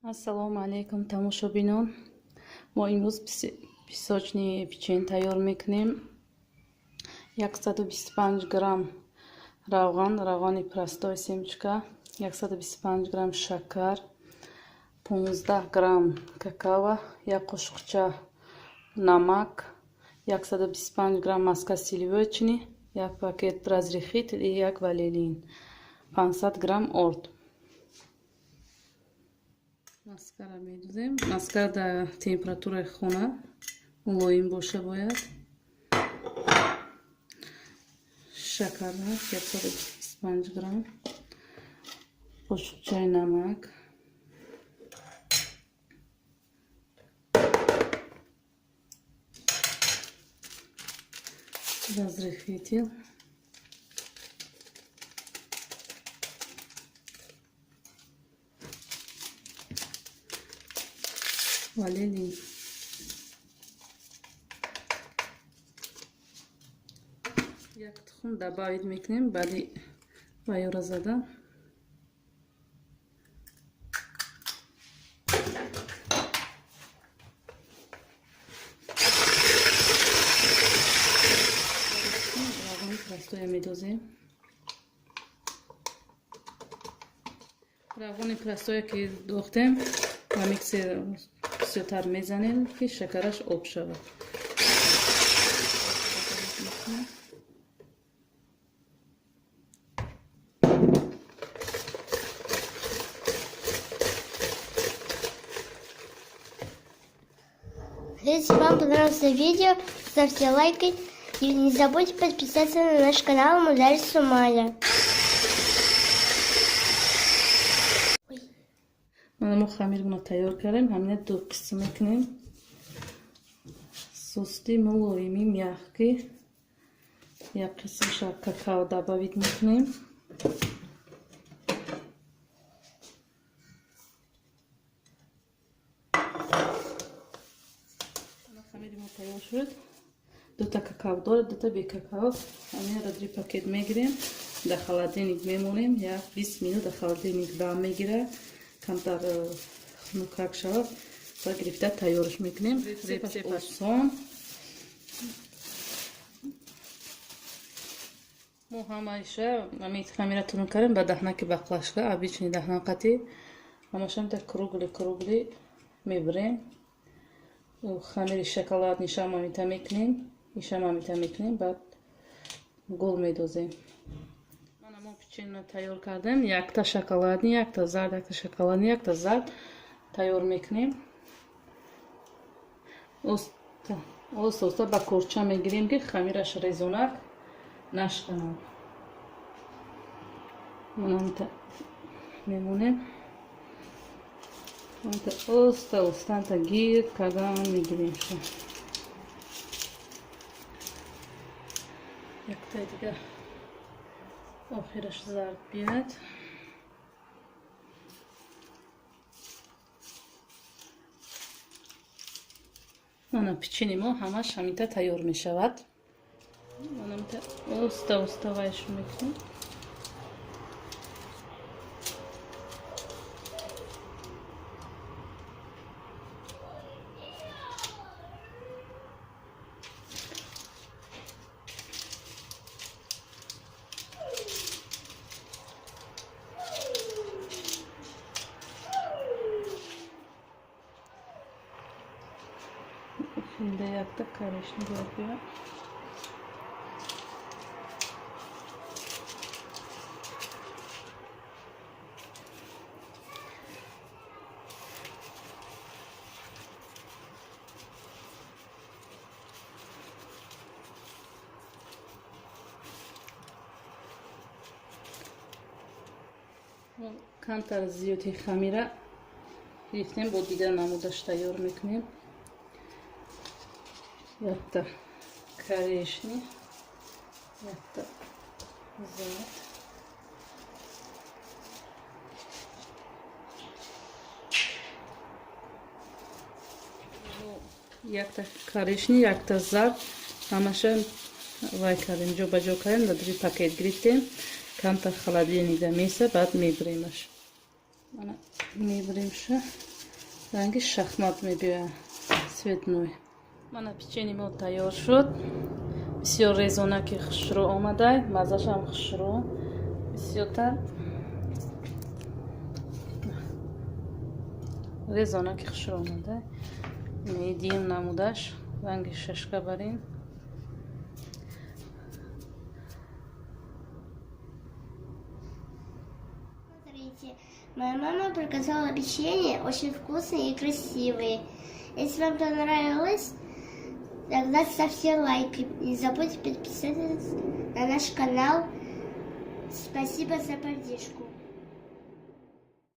Ассалому алайкум, тамошобинон. Мо имрӯз песочный печенье тайёр мекунем. 125 грамм равған, равғани простой семечка, 125 грамм шакар, 15 грамм какао, як қошуқча намак, 125 грамм маска сливочный, як пакет разрыхлитель и як ванилин, 500 грамм орд. Маскара медузем. Маскара дар температураи хона мулоим боша бояд. Шакар 125 грамм, қошуқчаи намак, разрыхлитель, ванилин. Як тухм добавить мекунем баъди вайёра зада. Равғани простой медозем. Равғани простой ки дохтем, ба миксер бисёртар мезанем, ки шакараш об шавад. Если вам понравилось видео, ставьте лайк и не забудьте подписаться на наш канал Мударь Сумая. Мана, мо хамирмона тайёр кардем, ҳамина ду қисм мекунем. Сусти, мулоими, мягкий. Як қисмша какао добавить мекунем. Хамири мо тайёр шуд. Дута какао дорад, дута бекакао. Ҳаминро дар пакет мегирем, дар холодильник мемонем, як 20 минут дар холодильник дам мегирад, камтар хунукак шавад ва гирифта тайёрш мекунем. Рецепт осон. Мо ҳамаиша ами хамира тунук кардем ба даҳнаки баклажка, обычный даҳна қати. Ҳамашам та круглый круглый мебирем. Хамири шоколадный шам амита мекунем, ишам амита мекунем, баъд гул медозем. Мана, мо печенье тайёр кардем. Якта шоколадный, якта зард, якта шоколадный, якта зард тайёр мекунем. Оста оста ба корча мегирем, ки хамираш резонак нашканад. Манамита мемонем, оста останта гирд кардан мегиремша. Яктаи дигар охираш зард биёяд. Мана, печенье мо ҳамаш ҳамита тайёр мешавад. Манамита оста оста вайшу мекунем. Şimdi yaktık kardeşini yapıyor. Камтар зиёди хамира гирифтем, бо дигар намудаш тайёр мекунем. Якта коричневый, якта зард. Якта коричневый, якта зард, ҳамаша вай кардем, ҷобаҷо кардем, дар дури пакет гирифтем. Камтар холодильник да меса, баъд мебиремаш. Мана, мебиремша. Ранги шахмат мебиёяд, цветной. Мана, печенье мо тайёр шуд. Бисёр резонаки хушрӯ омадай, маззашам хушрӯ бисёртар. Резонаки хушрӯ омадай. Медиҳем намудаш, ранги шашка барин. Смотрите, моя мама приготовила печенье очень вкусные и красивые. Если вам понравилось, тогда ставьте лайк. Не забудьте подписаться на наш канал. Спасибо за поддержку.